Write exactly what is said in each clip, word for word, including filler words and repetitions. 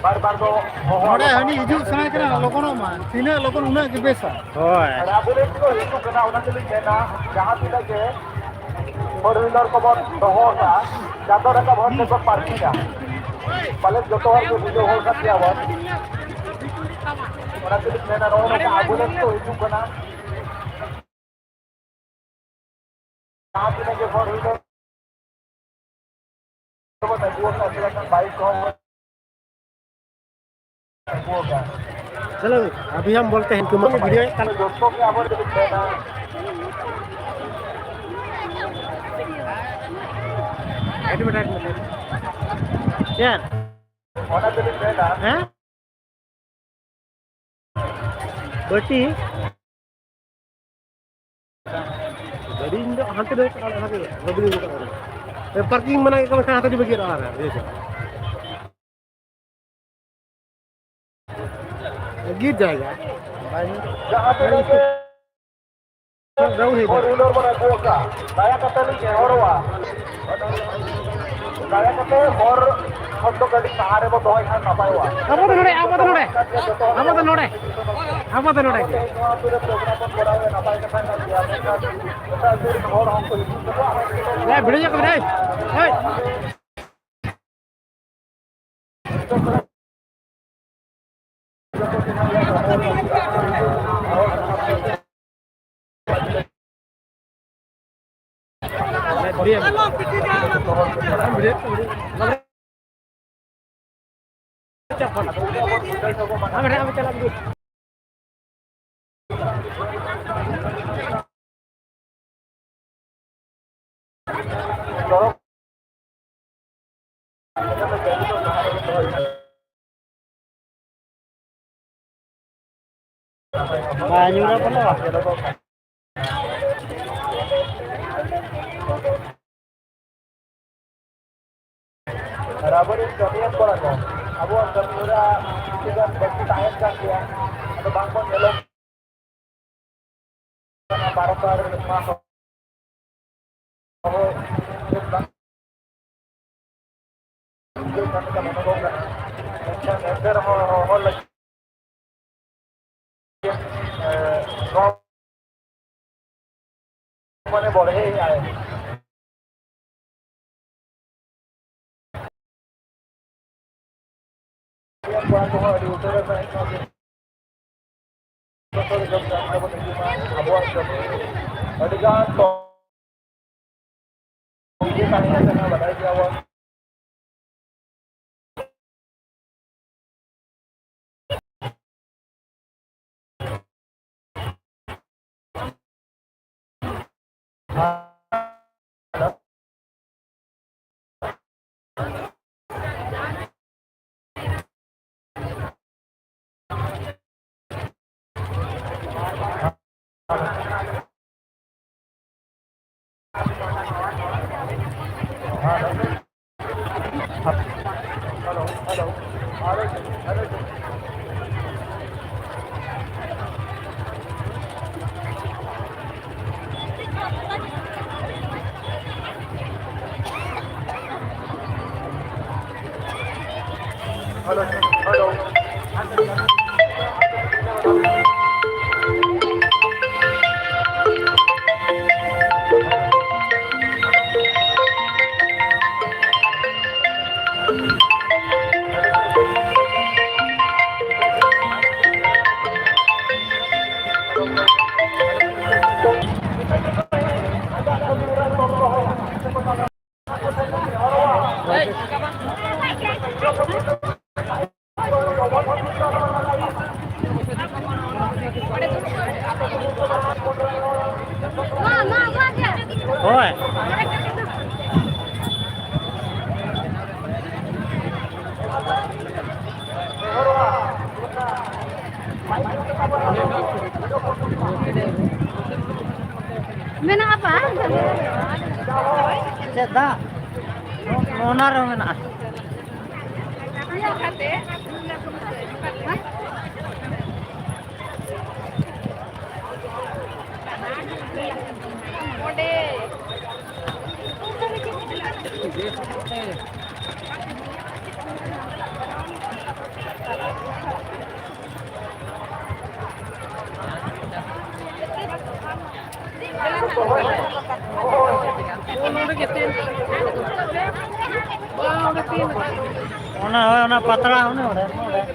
ᱵᱟᱨ ᱵᱟᱨ ᱫᱚ ᱦᱚᱦᱚ ᱱᱚᱰᱮ ᱦᱟᱹᱱᱤ ᱦᱤᱡᱩᱜ ᱥᱟᱱᱟᱭ ᱠᱟᱱᱟ, ᱞᱚᱜᱚᱱᱚᱜ ᱢᱟ, ᱛᱤᱱᱟᱹᱜ ᱞᱚᱜᱚᱱ ᱩᱱᱟᱹᱜ ᱜᱮ ᱵᱮᱥᱟ᱾ ᱦᱳᱭ᱾ ᱟᱨ ᱟᱵᱚᱨᱮᱱ ᱠᱚ ᱦᱤᱡᱩᱜ ᱠᱟᱱᱟ, ᱚᱱᱟ ᱛᱮᱞᱤᱧ ᱢᱮᱱᱟ, ᱡᱟᱦᱟᱸ ᱛᱤᱱᱟᱹᱜ ᱜᱮ four wheeler ᱠᱚᱵᱚᱱ ᱫᱚᱦᱚ ᱟᱠᱟᱫᱼᱟ, ᱪᱟᱸᱫᱚ ᱨᱟᱠᱟᱵ ᱦᱚᱨ ᱛᱮᱵᱚᱱ parking ᱟ᱾ ᱯᱟᱞᱮᱱ ᱡᱚᱛᱚ ᱦᱚᱲ ᱜᱮ ᱵᱩᱡᱷᱟᱹᱣ ᱦᱚᱲ ᱠᱟᱱ ᱜᱮᱭᱟᱵᱚᱱ᱾ ᱚᱱᱟ ᱛᱮᱞᱤᱧ ᱢᱮᱱᱟ, ᱱᱚᱜᱼᱚ ᱱᱚᱝᱠᱟ ambulance ᱠᱚ ᱦᱤᱡᱩᱜ ᱠᱟᱱᱟ᱾ ᱡᱟᱦᱟᱸ ᱛᱤᱱᱟᱹᱜ ᱜᱮ ᱦᱚᱲ ᱦᱩᱭ ᱞᱮᱱ, ᱵᱟᱭᱤᱠ ᱠᱚᱦᱚᱸ ᱵᱚᱱ ᱟᱹᱜᱩ ᱟᱠᱟᱫ᱾ ᱪᱚᱞᱚ, ᱟᱵᱷᱤ ᱦᱟᱢ ᱵᱚᱞᱛᱮ ᱦᱮᱸ, ᱛᱩᱢᱦᱟᱨᱟ ᱵᱷᱤᱰᱤᱭᱳ ᱠᱟᱱᱟ᱾ ᱡᱚᱛᱚ ᱜᱮ ᱟᱵᱚ ᱫᱚᱵᱚᱱ ᱢᱮᱱᱟ᱾ ᱦᱮᱸ? ᱵᱟᱹᱴᱤ? ᱜᱟᱹᱰᱤ ᱤᱧ ᱫᱚ ᱦᱟᱱᱛᱮ ᱨᱮ ᱪᱟᱞᱟᱜ ᱠᱟᱱᱟ, ᱜᱟᱹᱰᱤ ᱨᱮ ᱪᱟᱞᱟᱜ ᱠᱟᱱᱟ᱾ ᱯᱟᱨᱠᱤᱝ ᱢᱟᱱᱟ ᱜᱮ ᱠᱟᱱᱟ, ᱦᱟᱱᱛᱮ ᱨᱮ ᱵᱟᱹᱜᱤ ᱚᱲᱟᱜ ᱨᱮ, ᱵᱩᱡᱷᱟᱹᱣ᱾ ᱜᱤᱫ ᱡᱟᱭᱜᱟ᱾ ᱡᱟᱦᱟᱸ ᱛᱤᱱᱟᱹᱜ ᱜᱮ four wheeler ᱵᱚᱱ ᱟᱹᱜᱩ ᱟᱠᱟᱫ, ᱫᱟᱭᱟ ᱠᱟᱛᱮ ᱞᱤᱧ ᱱᱮᱦᱚᱨᱚᱜᱼᱟ, ᱫᱟᱭᱟ ᱠᱟᱛᱮ ᱦᱚᱨ ᱠᱷᱚᱱ ᱫᱚ ᱜᱟᱹᱰᱤ ᱥᱟᱦᱟ ᱨᱮᱵᱚ ᱫᱚᱦᱚᱭ ᱠᱷᱟᱱ ᱱᱟᱯᱟᱭᱚᱜᱼᱟ᱾ ᱟᱵᱚ ᱫᱚ ᱱᱚᱰᱮ, ᱟᱵᱚ ᱫᱚ ᱱᱚᱰᱮ, ᱟᱵᱚ ᱫᱚ ᱱᱚᱰᱮ, ᱟᱵᱚ ᱫᱚ ᱱᱚᱰᱮ᱾ ᱛᱮᱦᱮᱧ ᱱᱚᱣᱟ ᱟᱹᱛᱩ ᱨᱮ program ᱵᱚᱱ ᱠᱚᱨᱟᱣ ᱮᱫᱟ, ᱱᱟᱯᱟᱭ ᱠᱟᱛᱷᱟ ᱠᱟᱱ ᱜᱮᱭᱟ, ᱢᱮᱱᱠᱷᱟᱱ ᱮᱴᱟᱜ ᱟᱹᱛᱩ ᱨᱮᱱ ᱦᱚᱲ ᱦᱚᱸᱠᱚ ᱦᱤᱡᱩᱜ ᱠᱟᱱᱟ᱾ ᱮᱭ, video ᱧᱚᱜ ᱠᱟᱱᱟ, ᱮᱭ, ᱮᱭ᱾ ᱵᱟᱭ ᱟᱸᱡᱚᱢ ᱫᱟ ᱵᱚᱞᱮ᱾ ᱟᱨ ᱟᱵᱚᱨᱮᱱ ᱠᱟᱹᱢᱤᱭᱟᱹ ᱠᱚᱲᱟ ᱠᱚ, ᱟᱵᱚᱣᱟᱜ ᱠᱟᱹᱢᱤ ᱦᱚᱨᱟ ᱠᱤᱪᱷᱩ ᱜᱟᱱ ᱵᱟᱹᱠᱤ ᱛᱟᱦᱮᱱ ᱠᱟᱱ ᱜᱮᱭᱟ, ᱟᱫᱚ ᱵᱟᱝᱵᱚᱱ ᱧᱮᱞᱚᱜ ᱠᱟᱱᱟ ᱵᱟᱨᱚ ᱵᱟᱨ ᱱᱚᱣᱟ ᱠᱚ᱾ ᱟᱵᱚ ᱠᱟᱱ ᱞᱮᱠᱟ ᱢᱚᱱᱚᱞᱚᱜ ᱠᱟᱱᱟ᱾ ᱢᱮᱱᱠᱷᱟᱱ ᱮᱱᱛᱮ ᱨᱮᱦᱚᱸ ᱦᱚᱲ ᱞᱟᱹᱜᱤᱫ, ᱮ, ᱱᱚᱣᱟ ᱢᱟᱱᱮ ᱵᱚᱲᱦᱮᱭᱮᱫᱼᱟᱭ᱾ ᱠᱚᱣᱟ ᱠᱚᱦᱚᱸ ᱟᱹᱰᱤ ᱩᱛᱟᱹᱨ ᱟᱠᱟᱱᱟ᱾ ᱟᱵᱚᱣᱟᱜ ᱠᱟᱹᱢᱤ ᱟᱹᱰᱤ ᱜᱟᱱ ᱛᱚ ᱤᱭᱟᱹ ᱛᱟᱦᱮᱸ ᱠᱟᱱᱟ, ᱵᱟᱰᱟᱭ ᱜᱮᱭᱟᱵᱚᱱ᱾ ᱦᱳᱭ᱾ ᱢᱮᱱᱟᱜᱼᱟ ᱵᱟᱝ? ᱪᱮᱫ ᱫᱟᱜ? ᱚᱱᱟ ᱨᱮᱦᱚᱸ ᱢᱮᱱᱟᱜᱼᱟ᱾ ᱚᱱᱟ, ᱦᱳᱭ, ᱚᱱᱟ ᱯᱟᱛᱲᱟ ᱚᱱᱮ ᱚᱸᱰᱮ, ᱚᱸᱰᱮ᱾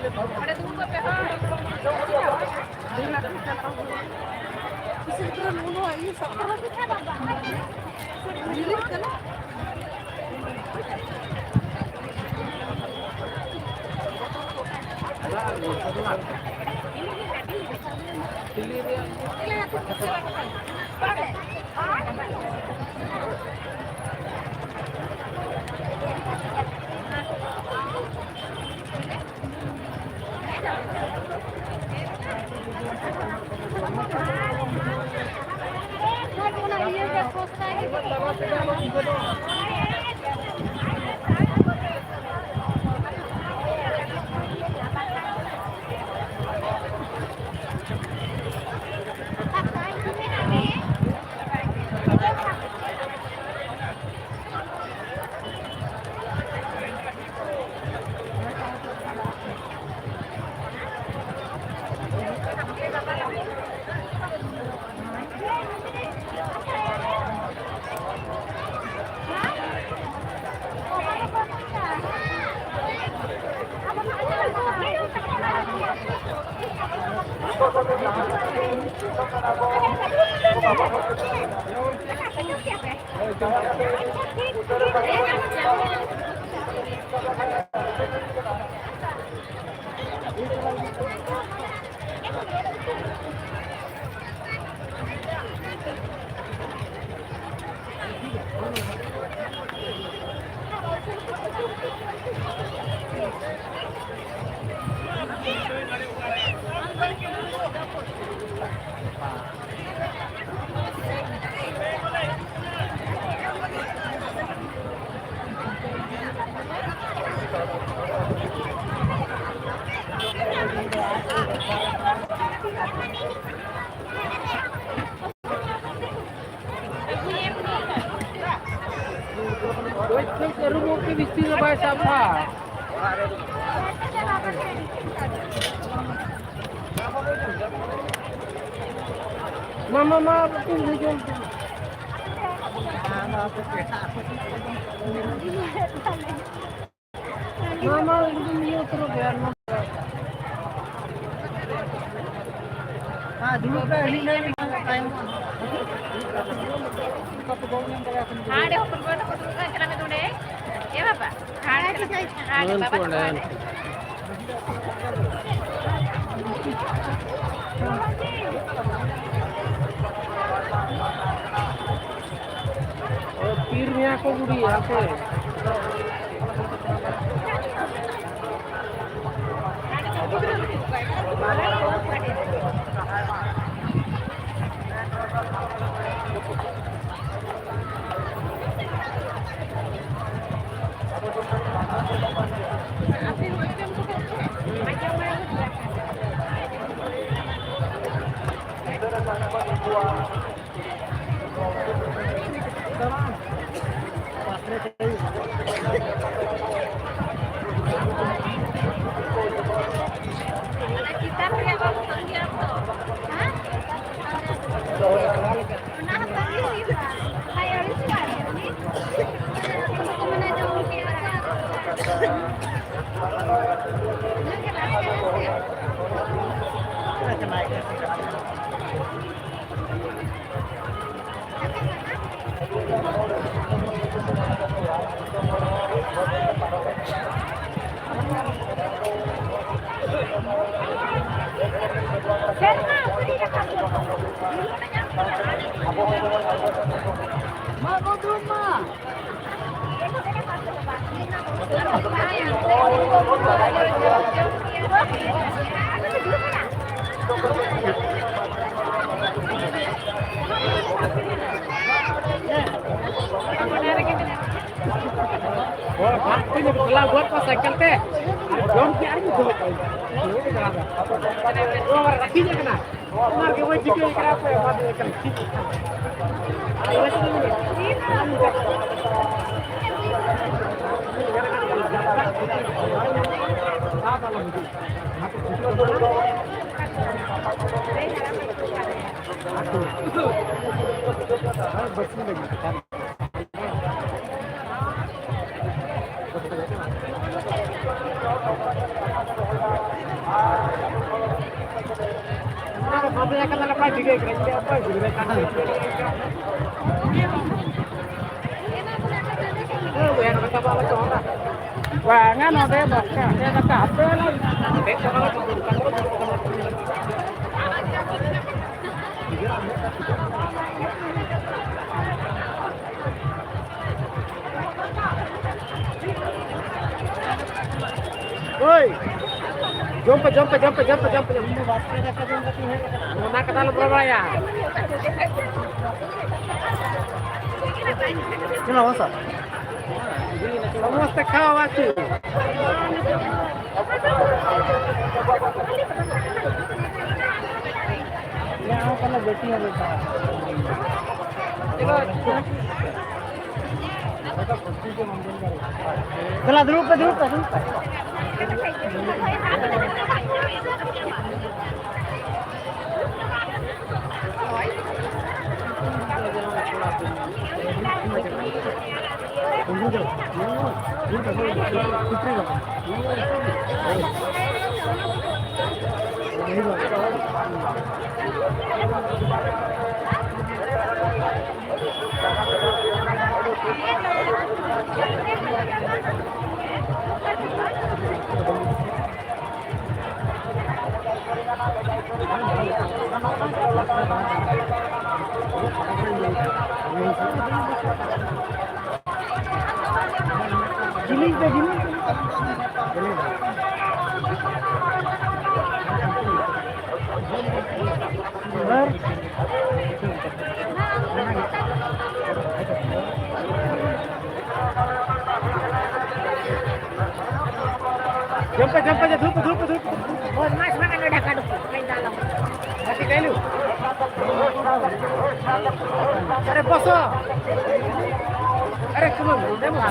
ᱠᱟᱹᱡ ᱠᱟᱹᱡ ᱟᱹᱨᱩᱵᱚᱜ ᱯᱮ, ᱵᱤᱥᱛᱤ ᱫᱚ ᱵᱟᱭ ᱥᱟᱵᱟ᱾ ᱢᱟ, ᱢᱟ, ᱢᱟ, ᱵᱟᱹᱴᱤ ᱵᱷᱮᱡᱟᱭ ᱯᱮ᱾ ᱱᱚᱣᱟ ᱢᱟ ᱤᱧ ᱫᱩᱧ ᱤᱭᱟᱹ ᱩᱛᱟᱹᱨᱚᱜ ᱜᱮᱭᱟ, ᱱᱚᱣᱟ ᱦᱮᱸ, ᱫᱩᱲᱩᱵ ᱯᱮ, ᱟᱹᱞᱤᱧ ᱞᱟᱹᱭ ᱞᱮᱠᱷᱟᱱ ᱛᱟᱭᱚᱢᱚᱜᱼᱟ᱾ ᱦᱟᱸᱰᱮ ᱦᱚᱯᱚᱱ ᱠᱚᱲᱟ ᱛᱟᱠᱚ ᱫᱩᱲᱩᱵ ᱠᱟᱱ, ᱪᱟᱞᱟᱜ ᱢᱮ ᱱᱚᱰᱮ᱾ ᱮ ᱵᱟᱵᱟ, ᱦᱟᱸᱰᱮ ᱪᱟᱞᱟᱜ ᱢᱮ᱾ ᱦᱟᱸᱰᱮ ᱵᱟᱵᱟ ᱛᱟᱠᱚ ᱦᱟᱸᱰᱮ᱾ ᱛᱤᱨ ᱢᱮᱭᱟ ᱠᱚ ᱵᱩᱰᱷᱤ, ᱦᱟᱯᱮ᱾ ᱚᱱᱟ ᱪᱮᱛᱟᱱ ᱨᱮᱭᱟᱜ ᱵᱟᱵᱚ ᱠᱟᱹᱢᱤᱭᱟ ᱛᱚ᱾ ᱦᱮᱸ? ᱚᱱᱟ ᱦᱚᱸ ᱠᱟᱹᱢᱤ ᱦᱩᱭᱩᱜᱼᱟ᱾ ᱦᱟᱭ, ᱟᱹᱲᱤᱥ ᱠᱚᱜᱼᱟ ᱠᱚ᱾ ᱚᱱᱟ ᱠᱚ ᱢᱮᱱᱟ ᱡᱮ ᱩᱱᱠᱩ ᱚᱱᱟ ᱜᱮ ᱞᱟᱥᱴ ᱨᱮ ᱥᱮ᱾ ᱦᱚᱲ ᱵᱟᱨ ᱠᱚ ᱪᱟᱞᱟᱣ ᱜᱚᱫ ᱠᱚ ᱥᱟᱭᱠᱮᱞ ᱛᱮ, ᱟᱨ ᱡᱚᱢ ᱠᱮᱜᱼᱟ ᱟᱨ ᱢᱤᱫ ᱫᱷᱟᱣ ᱠᱚ ᱨᱟᱹᱠᱷᱤ ᱠᱟᱱᱟ᱾ ᱚᱱᱟ ᱜᱮ ᱵᱟᱹᱧ ᱴᱷᱤᱠᱟᱹᱭ ᱠᱟᱱᱟ, ᱚᱠᱚᱭ ᱮᱢᱟ ᱫᱮ ᱠᱟᱱᱟ᱾ ᱵᱟᱝᱟ, ᱱᱚᱰᱮ ᱵᱟᱥ ᱦᱟᱱᱛᱮ ᱱᱟᱛᱮ ᱦᱟᱯᱮ ᱞᱟᱝ ᱳᱭ, ᱡᱚᱢ ᱯᱮ, ᱡᱚᱢ ᱯᱮ, ᱡᱚᱢ ᱯᱮ, ᱡᱚᱢ ᱯᱮ, ᱡᱚᱢ ᱯᱮ, ᱡᱚᱢ ᱯᱮ᱾ ᱚᱱᱟ ᱠᱟᱛᱷᱟ ᱞᱮ ᱵᱚᱲᱚ ᱵᱟᱲᱟᱭᱟ᱾ ᱪᱚᱞᱚ, ᱵᱚᱥᱚ᱾ ᱥᱚᱢᱚᱥᱛᱮ ᱠᱷᱟᱣᱟ ᱵᱟᱠᱤ᱾ ᱪᱚᱞᱚ᱾ ᱫᱮᱞᱟ, ᱫᱩᱲᱩᱵ ᱯᱮ, ᱫᱩᱲᱩᱵ ᱯᱮ, ᱫᱩᱲᱩᱵ ᱯᱮ᱾ ᱡᱤᱞᱤᱧ ᱛᱮ, ᱡᱤᱞᱤᱧ ᱛᱮ᱾ ᱟᱨ ᱡᱚᱢ ᱯᱮ, ᱡᱚᱢ ᱯᱮ, ᱫᱩᱲᱩᱵ ᱯᱮ, ᱫᱩᱲᱩᱵ ᱯᱮ, ᱫᱩᱲᱩᱵ ᱯᱮ᱾ ᱦᱳᱭ, ᱢᱟ, ᱢᱟ, ᱱᱚᱰᱮ ᱠᱷᱟᱱ ᱫᱚ, ᱠᱟᱹᱡ ᱫᱟᱞᱟᱝ᱾ ᱜᱟᱛᱮ ᱠᱟᱹᱭᱞᱩ᱾ ᱟᱨᱮ ᱵᱚᱥᱚ᱾ ᱟᱨᱮ ᱠᱩᱢᱟᱹᱝ, ᱱᱚᱰᱮ ᱢᱟ᱾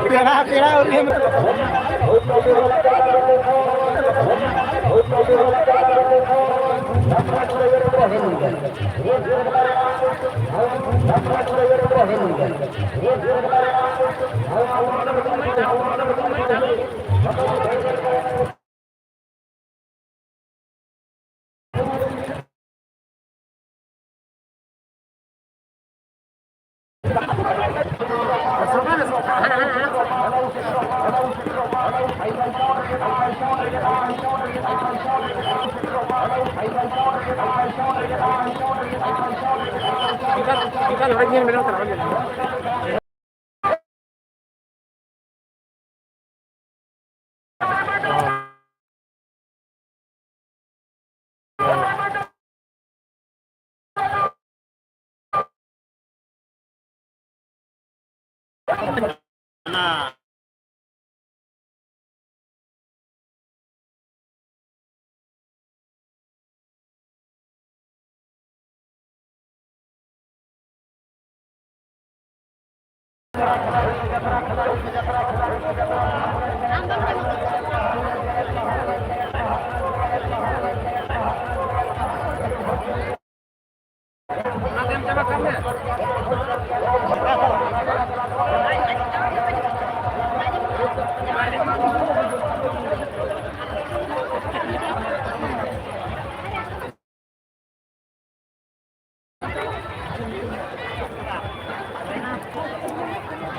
ᱯᱮᱲᱟ, ᱯᱮᱲᱟ ᱩᱨᱢᱤ᱾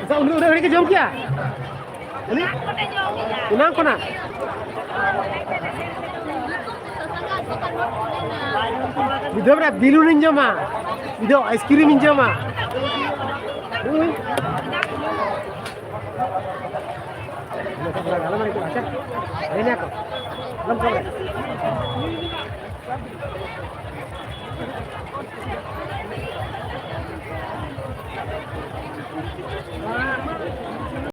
ᱟᱪᱪᱷᱟ, ᱩᱱᱤ ᱩᱱᱟᱹᱜ ᱜᱷᱟᱹᱲᱤᱡ ᱜᱮ ᱡᱚᱢ ᱠᱮᱜᱼᱟ? ᱩᱱᱤ ᱮᱱᱟᱝ ᱠᱷᱚᱱᱟᱜ? ᱢᱤᱫ ᱫᱷᱟᱣ ᱨᱮ ᱵᱤᱞᱩᱱᱤᱧ ᱡᱚᱢᱟ, ᱢᱤᱫ ᱫᱷᱟᱣ ᱟᱭᱤᱥᱠᱨᱤᱢᱤᱧ ᱡᱚᱢᱟ᱾